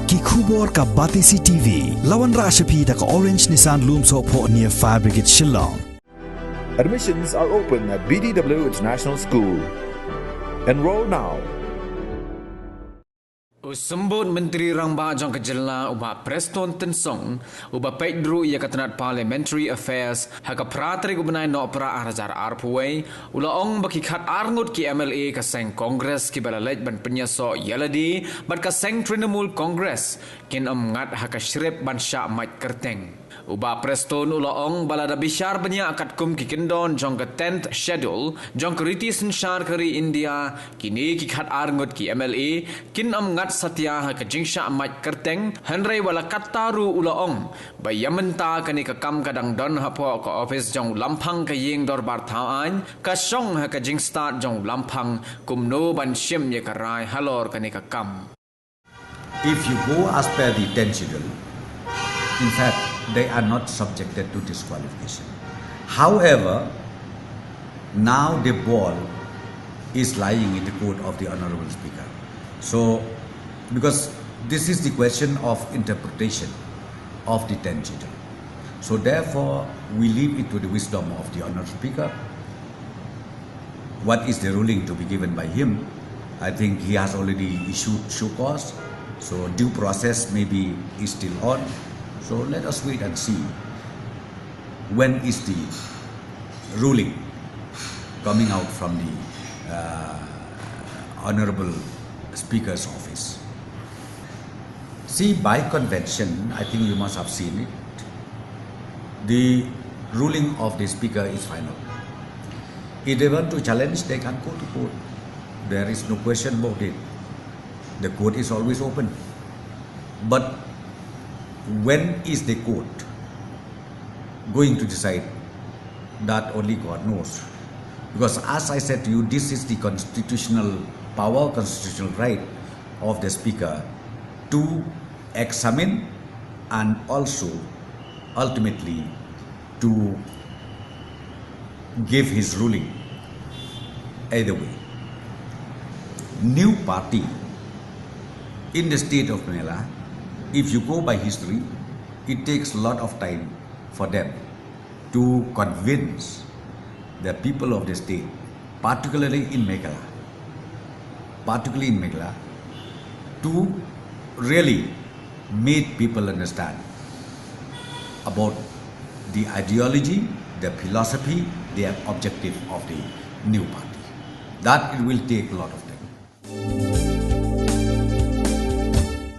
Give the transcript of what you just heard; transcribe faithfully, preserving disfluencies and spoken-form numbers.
Ki khubor ka Batesi T V. La wanrah sha phi da ka Orange Nissan Lumsohphoh near Fire Brigade Shillong. Admissions are open at B D W International School. Enroll now. U Symbud Myntri Rangbah jong ka Jylla u Bah Prestone Tynsong, uba peit ruh ïa ka tnat Parliamentary Affairs, ha ka phra tarik u bnai Nohprah ar hajar arphew wei, u la ong ba ki khat ar ngut ki M L A ka seng Congress kiba la leit ban pynïasoh ïa lade bad ka seng Trinamool Congress, kin ym ngat ha ka shrip ban shah mait kyrteng. U Bah Prestone u la ong ba lada bishar bniah katkum ki kyndon jong ka tenth Schedule jong ka riti synshar ka ri India, kine ki khat ar ngut ki M L A kin ym ngat satia ha ka jingshah mait kyrteng, hynrei wat la katta ruh u la ong ba ïa mynta kane ka kam ka dang don hapoh ka ophis jong u Lamphang ka Ïing Dorbar Thaw Aiñ, ka shong ha ka jingstad jong u Lamphang kumno ban shim ïa ka rai halor kane ka kam. If you go as per the tenth Schedule, in fact, they are not subjected to disqualification. However, now the ball is lying in the court of the Honorable Speaker. So, because this is the question of interpretation of the tenth Schedule. So, therefore, we leave it to the wisdom of the Honorable Speaker. What is the ruling to be given by him? I think he has already issued show cause, so due process maybe is still on. So let us wait and see when is the ruling coming out from the uh, Honorable Speaker's office. See, by convention, I think you must have seen it, the ruling of the Speaker is final. If they want to challenge, they can go to court. There is no question about it. The court is always open. But when is the court going to decide? That only God knows. Because as I said to you, this is the constitutional power, constitutional right of the Speaker to examine and also ultimately to give his ruling. Either way, new party in the state of Meghalaya, if you go by history, it takes a lot of time for them to convince the people of the state, particularly in Meghalaya, particularly in Meghalaya, to really make people understand about the ideology, the philosophy, the objective of the new party. That it will take a lot of